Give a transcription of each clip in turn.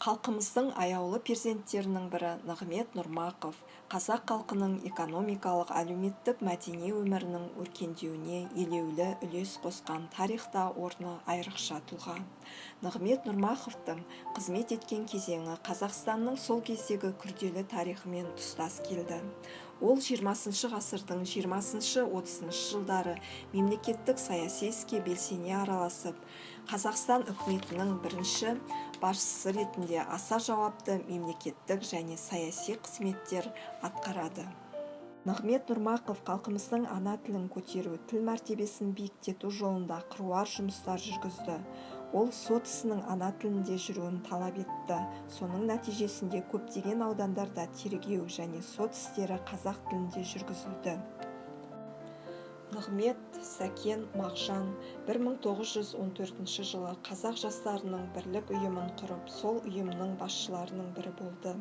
Халқымыздың аяулы перзенттерінің бірі Нығмет Нұрмақов қазақ халқының экономикалық, әлеуметтік, мәдени өмірінің өркендеуіне елеулі үлес қосқан тарихта орны айрықша тұлға. Нығмет Нұрмақовтың қызмет еткен кезеңі Қазақстанның сол кездегі күрделі тарихымен тұстас келді. Ол 20-шы ғасырдың 20-30 жылдары мемлекеттік саяси іске белсене араласып, Қазақстан үкіметінің бірінші басшысы ретінде аса жауапты мемлекеттік және саяси қызметтер атқарады. Нығмет Нұрмақов халқымыздың ана тілін көтеру, тіл мәртебесін биіктету жолында қыруар жұмыстар жүргізді. Ол сот ісінің ана тілінде жүруін талап етті. Соның нәтижесінде көптеген аудандарда тергеу және сот істері қазақ тілінде жүргізілді. Нығмет, Сәкен, Мағжан 1914 жылы қазақ жастарының Бірлік ұйымын құрып, сол ұйымның басшыларының бірі болды.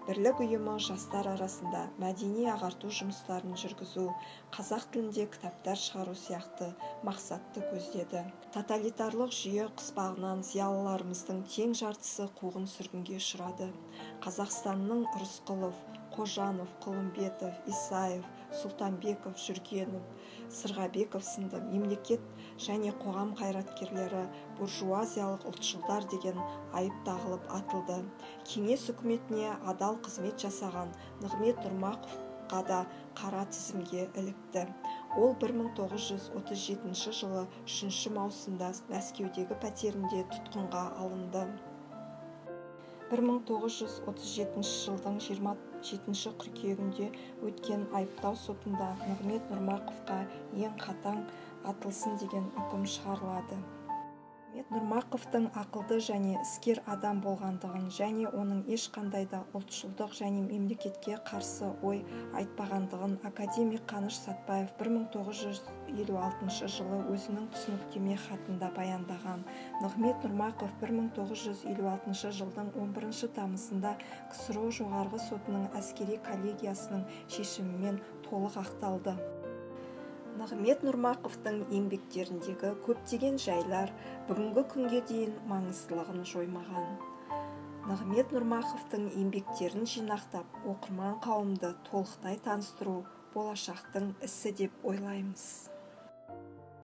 Бірлік ұйымы жастар арасында мәдени-ағарту жұмыстарын жүргізу, қазақ тілінде кітаптар шығару сияқты мақсатты көздеді. Тоталитарлық жүйе қыспағынан зиялыларымыздың тең жартысы қуғын-сүргінге ұшырады. Қазақстанның Рысқұлов, Қожанов, Құлымбетов, Исаев, Сұлтанбеков, Жүргенов, Сырғабеков сынды мемлекет және қоғам қайраткерлері буржуазиялық ұлтшылдар деген айып тағылып, атылды. Кеңес үкіметіне адал қызмет жасаған Нығмет Нұрмақовқа да қара тізімге ілікті. Ол 1937 жылы 3 маусымда Мәскеудегі пәтерінде тұтқынға алынды. 1937 жылдың 27 қыркүйегінде өткен айыптау сотында Нығмет Нұрмақовқа ең қатаң атылсын деген үкім шығарылады. Нығмет Нұрмақовтың ақылды және іскер адам болғандығын және оның ешқандай да ұлтшылдық және мемлекетке қарсы ой айтпағандығын академик Қаныш Сәтбаев 1956 жылы өзінің түсініктеме хатында баяндаған. Нығмет Нұрмақов 1956 жылдың 11 тамызында КСРО Жоғарғы Сотының әскери коллегиясының шешімімен толық ақталды. Нығмет Нұрмақовтың еңбектеріндегі көптеген жайлар бүгінгі күнге дейін маңыздылығын жоймаған. Нығмет Нұрмақовтың еңбектерін жинақтап, оқырман қауымды толықтай таныстыру болашақтың ісі деп ойлаймыз.